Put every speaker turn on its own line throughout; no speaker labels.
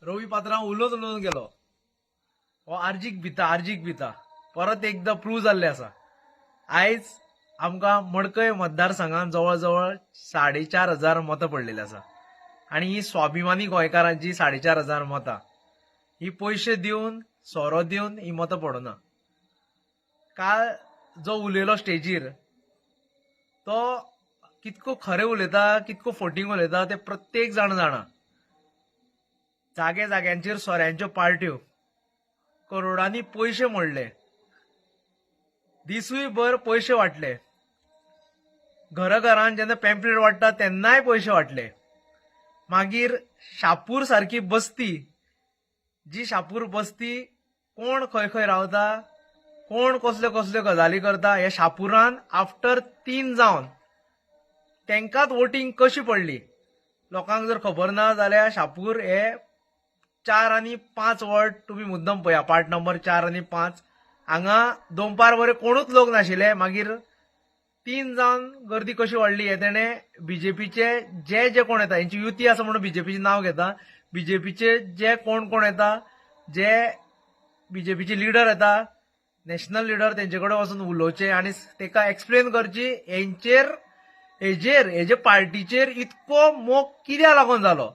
रवी पात्रांव उलोवन उलोवन गेलो. हो आर्जीक भिता, आर्जीक भिता परत एकदां प्रूव जाल्लें आसा. आयज आमकां मडकय मतदारसंघात जवळ जवळ 4,500 मतां पडलेली आसा आनी ही स्वाभिमानी गोंयकारांची 4,500 मतां ही पयशे दिवन सोरो दिवन ही मतां पडना. काल जो उलयलो स्टेजीर तो कितको खरें उलयता, कितको फोटींग उलयता ते प्रत्येक जाण जाणा. जागे जाग्यांचेर सोऱ्यांच्यो पार्ट्यो, करोडांनी पयशे मोडले, दिसूय भर पयशे वांटले, घरा घरान जेन्ना पॅम्पलेट वांट्टा तेन्नाय पयशे वांटले. मागीर शापूर सारकी बस्ती, जी शापूर बस्ती कोण खंय खंय रावता, कोण कसल्यो कसल्यो गजाली करता, हे शापुरान आफ्टर 3 जावन तांकांच वोटींग कशी पडली लोकांक जर खबर ना जाल्यार शापूर हे 4 आनी 5 वॉर्ड तुमी मुद्दम पळया, पार्ट नंबर 4 आनी 5 हांगा दोनपार बरे कोणूच लोक नाशिल्ले. मागीर 3 जावन गर्दी कशी वाडली हे तेणें बीजेपीचे जे जे कोण येता, हेंची युती आसा म्हणून बीजेपीचें नांव घेता, बीजेपीचे जे कोण कोण येता, जे बीजेपीचे लिडर येता, नॅशनल लिडर, तेंचे कडेन वचून उलोवचें आनी तेका एक्सप्लेन करची हेंचेर हेजेर हेजे पार्टीचेर इतको मोग कित्याक लागून जालो,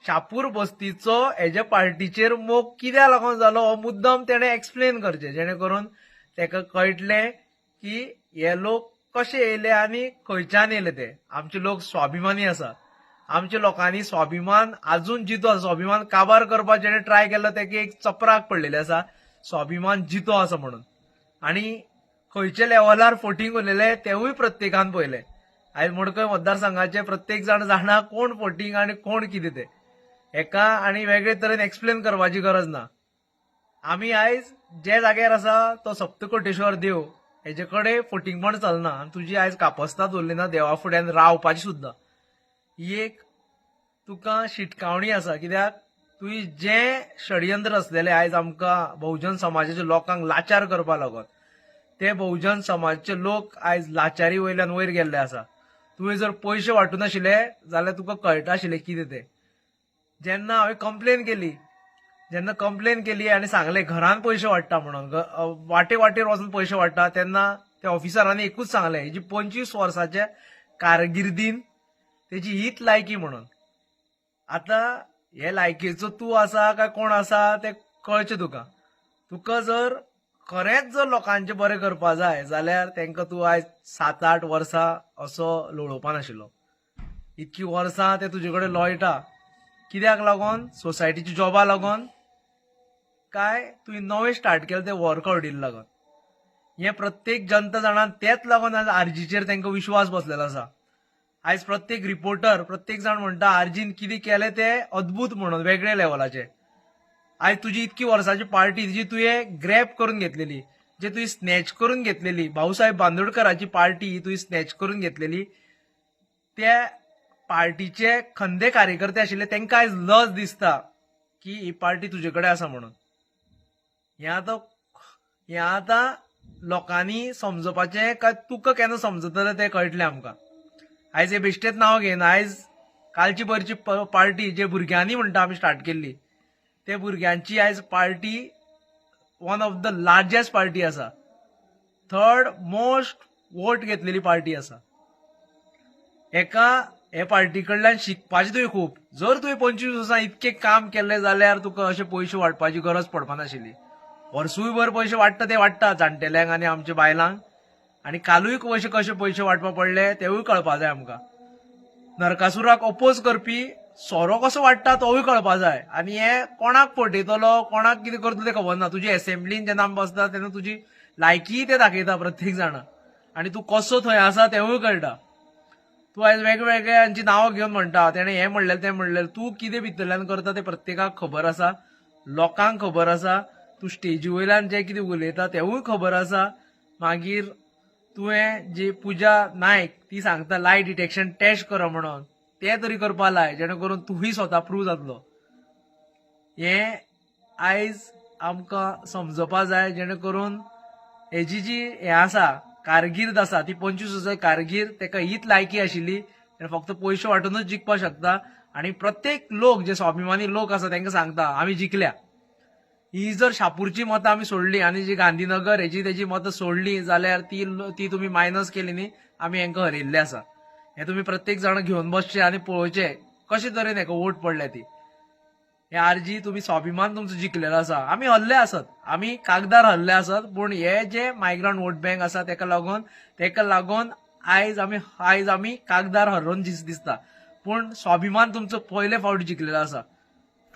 शापूर बस्तीचो हेजे पार्टीचेर मोग कित्याक लागून जालो हो मुद्दम तेणें एक्सप्लेन करचें, जेणे करून तेका कळटलें की हे लोक कशे येयले आनी खंयच्यान येयले ते. आमचे लोक स्वाभिमानी आसा, आमच्या लोकांनी स्वाभिमान आजून जितो आसा. स्वाभिमान काबार करपाक जेणे ट्राय केल्लो तेका एक चपराक पडलेली आसा, स्वाभिमान जितो आसा म्हणून. आनी खंयच्या लेवलार फोटींग उरलेले तेवूय प्रत्येकान पळयलें. आयज मडकय मतदारसंघाचे प्रत्येक जाण जाणा कोण फोटींग आनी कोण कितें तें, हेका आनी वेगळे तरेन एक्सप्लेन करपाची गरज ना. आमी आयज जे जाग्यार आसा तो सप्तकोटेश्वर देव, हेजे कडेन फोटींगपण चलना आनी तुजी आयज कापस्ताद उरली ना देवा फुड्यान रावपाची सुद्दां. ही एक तुका शिटकावणी आसा, कित्याक तुवें जें षडयंत्र आसलेलें आयज आमकां बहुजन समाजाच्या लोकांक लाचार करपा लागून, ते बहुजन समाजचे लोक आयज लाचारी वयल्यान वयर गेल्ले आसा. तुवें जर पयशे वांटूं नाशिल्ले जाल्यार तुका कळटा आशिल्लें कितें तें. जेन्ना हांवें कंप्लेन केली, जेन्ना कंप्लेन केली आनी सांगलें घरान पयशे वांट्टा म्हणून, वाटे वाटेर वचून पयशे वांट्टा, तेन्ना त्या ऑफिसरांनी एकूच सांगलें, हेजी 25 वर्साच्या कारगिर्दीन तेजी हीच लायकी म्हणून. आतां हे लायकीचो तूं आसा काय कोण आसा तें कळचें तुका. तुका जर खरेंच जर लोकांचें बरें करपा जाय जाल्यार तांकां तूं आयज 7-8 वर्सां असो लोळोवपा नाशिल्लो. इतकी वर्सां ते तुजे कडेन लोळटा कित्याक लागून, सोसायटीच्या जॉबा लागून काय तुवें नवें स्टार्ट केलें तें वर्कआवटीक लागून. हें प्रत्येक जनता जाणा, तेच लागून आयज आरजीचेर तांकां विश्वास बसलेलो आसा. आयज प्रत्येक रिपोर्टर प्रत्येक जाण म्हणटा आरजीन कितें केलें तें अद्भूत म्हणून, वेगळे लेवलाचें. आयज तुजी इतकी वर्साची पार्टी जी तुवें ग्रॅप करून घेतलेली, जे तुवें स्नॅच करून घेतलेली, भाऊसाहेब बांदोडकराची पार्टी तुवें स्नॅच करून घेतलेली, त्या पार्टीचे खंदे कार्यकर्ते आशिल्ले तांकां आयज लज दिसता की ही पार्टी तुजे कडेन आसा म्हणून. हें आतां लोकांनी समजपाचें काय तुका केन्ना समजतलें तें कळटलें आमकां. आयज हे बेश्टेच नांव घेयना, आयज कालची परची पार्टी जे भुरग्यांनी म्हणटा आमी स्टार्ट केल्ली, ते भुरग्यांची आयज party one of the largest party आसा, थर्ड मोस्ट वोट घेतलेली पार्टी आसा. हेका हे पार्टी कडल्यान शिकपाचें तुवें खूब. जर तुवें 25 वर्सां इतकें काम केल्लें जाल्यार तुका अशे पयशे वांटपाची गरज पडपा नाशिल्ली. वर्सूय भर पयशे वांट्टा ते वांट्टा जाणटेल्यांक आनी आमच्या बायलांक, आनी कालूय कशे कशे पयशे वांटपा पडले तेवूय कळपा जाय आमकां. नरकासुराक अपोज करपी सोरो कसो वांट्टा तोवूय कळपा जाय. आनी हे कोणाक फटयतलो कोणाक कितें करतलो तें खबर ना. तुजी एसेंब्लीन जेन्ना आमी बसता तेन्ना तुजी लायकीय ते दाखयता प्रत्येक जाणा, आनी तूं कसो थंय आसा तेवूय कळटा. तूं आयज वेगवेगळ्यांची नांवां घेवन म्हणटा तेणें हें म्हणलें तें म्हणलें, तूं कितें भितरल्यान करता तें प्रत्येकाक खबर आसा, लोकांक खबर आसा. तूं स्टेजी वयल्यान जें कितें उलयता तेवूय खबर आसा. मागीर तुवें जी पुजा नायक ती सांगता लाय डिटेक्शन टेस्ट कर म्हणून, तें तरी करपा लाय जेणे करून तूंय स्वता प्रूव जातलो. हें आयज आमकां समजपा जाय, जेणे करून हेजी जी हें आसा कारगिर्द आसा ती 25 वर्सां कारगिर्द तेका हीच लायकी आशिल्ली, फक्त पयशे वांटूनच जिखपाक शकता. आनी प्रत्येक लोक जे स्वाभिमानी लोक आसा तांकां सांगता आमी जिखल्या. ही जर शापूरची मतां आमी सोडली आनी जी गांधीनगर हेजी तेजी मतां सोडली जाल्यार ती ती तुमी मायनस केली न्ही, आमी हेंकां हरयल्ले आसा. हे तुमी प्रत्येक जाण घेवन बसचे आनी पळोवचे कशे तरेन हेका वोट पडल्या ती. हे आरजी तुमी स्वाभिमान तुमचो जिखलेलो आसा. आमी हरले आसत, आमी कागदार हरले आसत, पूण हे जे मायग्रंट वोट बँक आसा तेका लागून आयज आमी कागदार हरोवन दिसता, पूण स्वाभिमान तुमचो पयले फावट जिखलेलो आसा.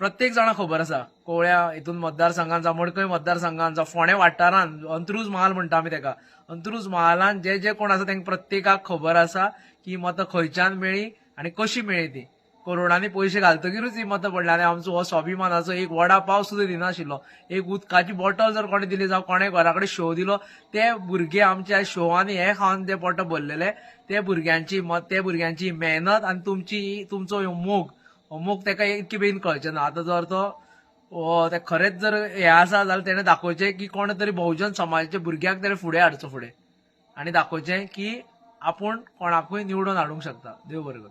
प्रत्येक जाणाक खबर आसा, कोवळ्या हितून मतदारसंघान जावं मडकय मतदारसंघान जावं फोंडें वाठारान, अंत्रुज महाल म्हणटा आमी तेका, अंत्रुज महालान जे जे कोण आसा तांकां प्रत्येकाक खबर आसा की मतां खंयच्यान मेळ्ळी आनी कशी मेळ्ळी ती. करोडांनी पयशे घालतकीरूच ही मतां पडली आनी आमचो हो स्वाभिमानाचो एक वडा पाव सुद्दां दिनाशिल्लो. एक उदकाची बॉटल जर कोणें दिली जावं कोणें घरा कडेन शेव दिलो, ते भुरगे आमच्या शेव आनी हे खावन ते पोट भरलेले. ते भुरग्यांची मत, ते भुरग्यांची मेहनत आनी तुमचो ह्यो मोग, हो मोग ताका इतके बेगीन कळचें ना. आतां जर तो हो ते खरेंच जर हें आसा जाल्यार तेणें दाखोवचें की कोण तरी बहुजन समाजाच्या भुरग्याक तेणें फुडें हाडचो फुडें आनी दाखोवचें की आपूण कोणाकूय निवडून हाडूंक शकता. देव बरें करूं.